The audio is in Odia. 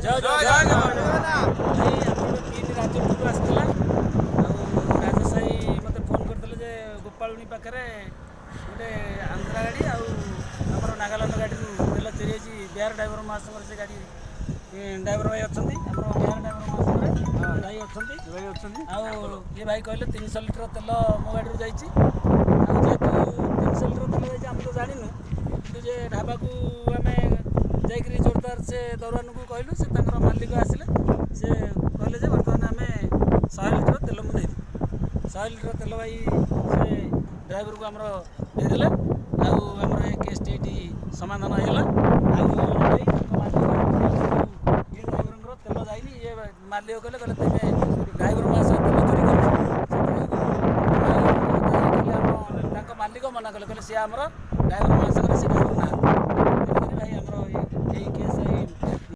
ଜୟ ଜଗନ୍ନାଥ। ଭାଇ, ଆମର ଗୋଟେ ପିନ୍ ରାଜପୁରରୁ ଆସିଥିଲା ଆଉ ରାଜେଶ ଭାଇ ମୋତେ ଫୋନ୍ କରିଥିଲେ ଯେ ଗୋପାଳୁଣୀ ପାଖରେ ଗୋଟେ ଆନ୍ଧ୍ରା ଗାଡ଼ି ଆଉ ଆମର ନାଗାଲାଣ୍ଡ ଗାଡ଼ିରୁ ତେଲ ଚୋରି ହେଇଛି। ବିହାର ଡ୍ରାଇଭର ମହାସଂଘରେ ସେ ଗାଡ଼ି ଡ୍ରାଇଭର ଭାଇ ଅଛନ୍ତି। ଆମର ବିହାର ଡ୍ରାଇଭର ମହାସଂଘରେ ଭାଇ ଅଛନ୍ତି। ଭାଇ ଅଛନ୍ତି। ଆଉ ଇଏ ଭାଇ କହିଲେ, 300 ଲିଟର ତେଲ ମୋ ଗାଡ଼ିରୁ ଯାଇଛି। ଆଉ ଯେହେତୁ 300 ଲିଟର ତେଲ ଯାଇଛି, ଆମେ ତ ଜାଣିନୁ। କିନ୍ତୁ ଯେ ଢାବାକୁ ଆମେ ଯାଇକରି ଜୋରଦାର ସେ ଦରୱାନକୁ କହିଲୁ, ସେ ତାଙ୍କର ମାଲିକ ଆସିଲେ। ସେ କହିଲେ ଯେ ବର୍ତ୍ତମାନ ଆମେ 100 ଲିଟର ତେଲ ମୁଁ ଦେଇଦେବି। 100 ଲିଟର ତେଲ ଭାଇ ସେ ଡ୍ରାଇଭରକୁ ଆମର ଦେଇଦେଲେ ଆଉ ଆମର ଏ କେସ୍ଟି ଏଇଠି ସମାଧାନ ହେଇଗଲା। ଆଉ ଭାଇ, ତାଙ୍କ ମାଲିକ, ଇଏ ଡ୍ରାଇଭରଙ୍କର ତେଲ ଯାଇନି। ଇଏ ମାଲିକ କହିଲେ ତୁମେ ଡ୍ରାଇଭର ମହାଶୟ ତେଲ ଚୋରି କରିଛ। ସେଥିଯୋଗୁଁ କହିଲେ ଆମ ତାଙ୍କ ମାଲିକ ମନା କଲେ। କହିଲେ, ସିଏ ଆମର ଡ୍ରାଇଭର ମହାଶୟ।